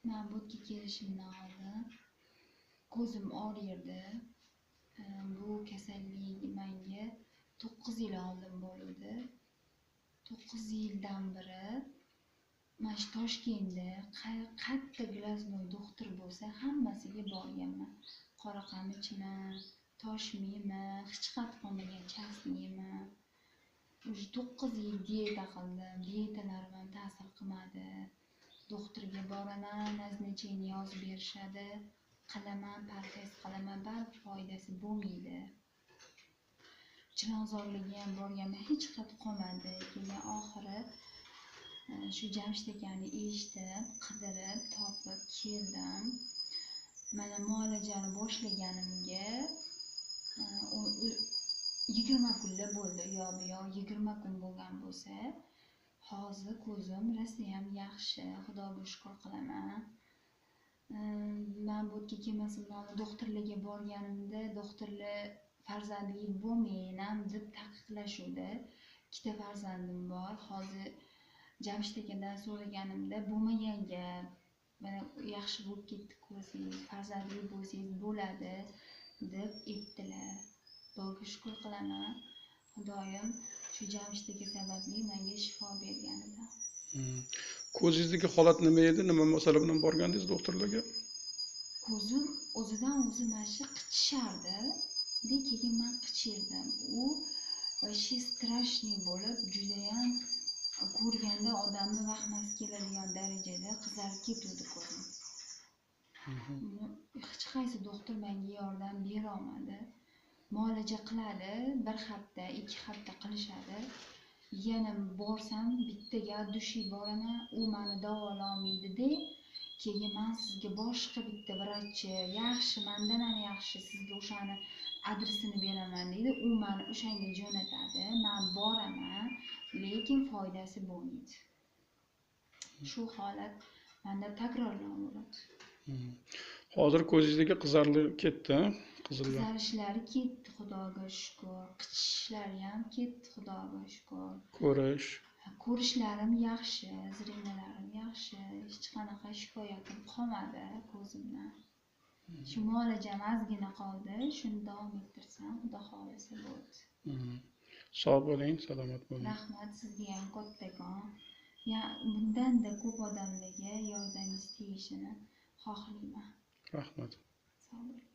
Man bu yerga kelishimdan oldin ko'zim og'rirdi. Bu kasallik menga 9 yil oldin bo'ldi. 9 yildan beri mana shu Toshkentda qayerda глазной doktor bo'lsa, hammasiga borganman. Qoraqamichmi, Toshmimi, hech qayerda qolmagan, частный mi. Уже 9 yil dieta qildim, dietalarim ham ta'sir qilmadi. Doktorga boraman, назначение yozib berishadi, qilaman, parhez qilaman, baribir foydasi bo'lmaydi. Chilonzorlarga ham borganman, hech qayerda qolmadi. Keyin oxiri shu Jamshid akani eshitib, qidirib, topib keldim. Mana muolajani boshlaganimga 20 kunlab bo'ldi, u yoq bu yoq 20 kun bo'lgan bo'lsa, hozir ko'zim rosayam yaxshi, Xudoga shukur qilaman. Man bu yerga kelmasimdan oldin doktorlarga borganimda, doktorlar farzandli bo'lmang deb taqiqlashuvdi. 2 farzandim bor. Hozir Jamshid akadan so'raganimda bo'lmagan gap, mana yaxshi bo'lib ketdi ko'zingiz, farzandli bo'lsangiz bo'ladi deb aytdilar. Xudoga shukur qilaman. Xudoyim shu Jamshid aka sababli menga shifo berganidan. Ko'zingizdagi holat nima edi? Nima masala bilan borgandingiz doktorlarga? Ko'zim o'zidan o'zi mana shu qichishardi. Keyin men qichirdim. U вообще страшный bo'lib, judayam ko'rganda odamni vahmasi keladigan darajada qizarib ketuvdi ko'zim. Hech qaysi doktor menga yordam bera olmadi. Muolaja qiladi, 1 hafta, 2 hafta qilishadi. Yana borsam bittaga dushi boraman, u meni davololmaydi-da. Keyin men sizga boshqa bitta vrachchi, yaxshi, mendan ham yaxshi, sizga o'shani adresini beraman deydi. U meni o'shanga jo'natadi. Men boraman, lekin foydasi bo'lmaydi. Shu holat menda takrorlanaveradi. Hozir ko'zingizdagi qizarlik ketdi, qizillar. Qizarishlari ketdi, Xudoga shukur. Qichishlari ham ketdi, Xudoga shukur. Ko'rish. Ko'rishlarim yaxshi, zrinalarim yaxshi, hech qanaqa shikoyatim qolmadi ko'zimdan. Shu muolajam ozgina qoldi, shuni davom ettirsam, Xudo xohlasa bo'ldi. Sog' bo'ling, salomat bo'ling. Rahmat sizga ham kattakon. Ya bundan-da ko'p odamlarga yordamingiz tegishini xohlayman. Rahmat. Sog' bo'ling.